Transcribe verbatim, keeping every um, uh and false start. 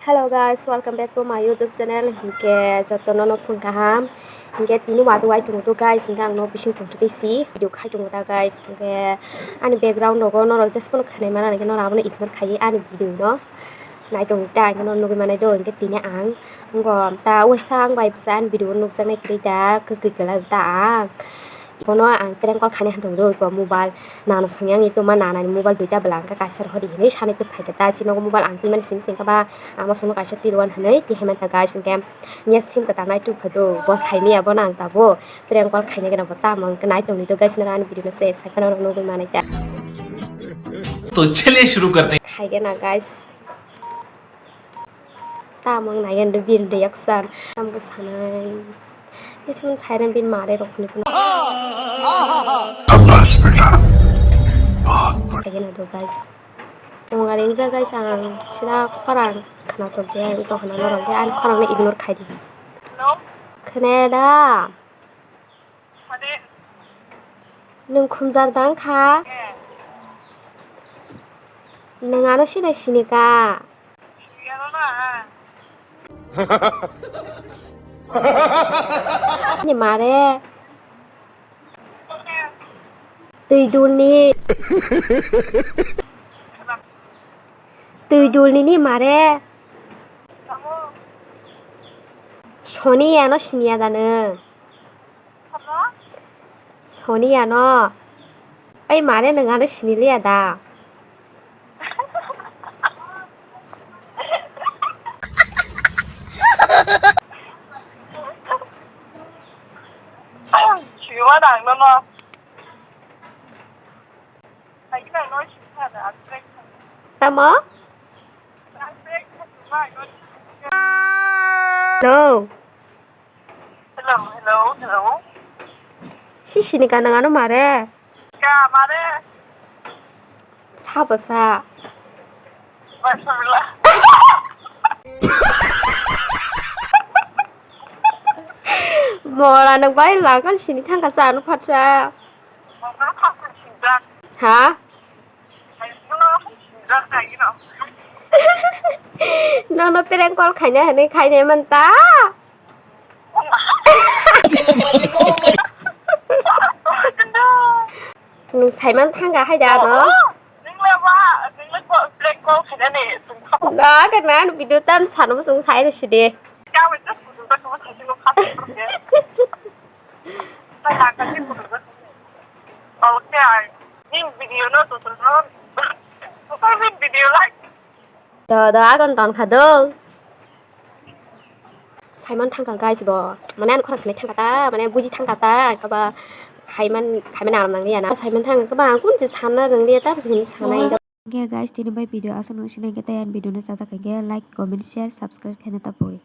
Hello guys, welcome back to my YouTube channel. Hinkhe jotono no phung kaham. Hinkhe tini wadu wai tongo to guys, hinkhe ang no bising tong twi si video khai tongo ta guys. Hinkhe ani background rogo norok just phano khanai mana hinkhe norok abono ignore khai ani video no nai tong ta, hinkhe no nugwi manai do. Hinkhe tini ang ngo ta waisa ang bai bwsa ani video nukjaknai kwrwi da, kwkwi kwlai ta ang. Bono ang prank call khaina hantong do ko mobile nano songya ang itu ma nana ni mobile duita bwla ang kaisa hori hinwi sanai twi phaikha ta chini mobile ang twi mani simi sengkha ba amo sono kaisa twi rwan hinwi twi hai manta guys hinkhe nya sim kwtal nai twi phado bo saimaya bono ang tabo prank call khaina gana bo tamo hinkhe nai tongni do guys nang ani video no se sai phano nugwi manai ta. तो चलिए शुरू करते हैं। Khai gana guys. Tamo wng nai ani bini reaction. Tamo khe sanai. Jismon sairen bini mare rok hwnwi phano. Khaigena do guys. Tamo gari wngjak guys ang sida khorang khna tongkhe ang tongkhna norok khe ani khorang no ignore khaidi. Hello? Khne da? Mane? Nwng khumjar dang kha? Eh. Nwng ano sinai sini ka? Sini ano na. Ni mare. Twi dulni. Twi dulni ni mare. Soni ano sini ya da nwng. Soni ano. Ai mare nwng ano siniliya da. Siwa nang no no. Tamo? Hello. Hello, hello, hello. Sisini ka nang ano mare? Ka mare? Sabo sa. Masalah. Mora nang bai lakan sini thangka sa anu phatsa. Mora thangka sinjak. Ha? Nono prank call khaina hinwi khainai manta. Nwng saiman thangkha hai da no? Nwng le ba, nwng le prank call khainani. Da, kana video tam sano bo chwng sai rw sidi. Okay, I, nini video no, to, to, no. Video like. Da, da, agon ton kha do. Saiman thangkha guys bo. Mane ani khorang khnai thangkha ta, mane buji thangkha ta, kaba khaiman, khaiman aram nang liya na. Saiman thangkha kaba ang kun je sanna rang liya ta, bujin sanai. Ge guys, tini bai video aswk nung sinai ge tei ani video no chajak kha ge like, comment, share, subscribe khaina ta puri.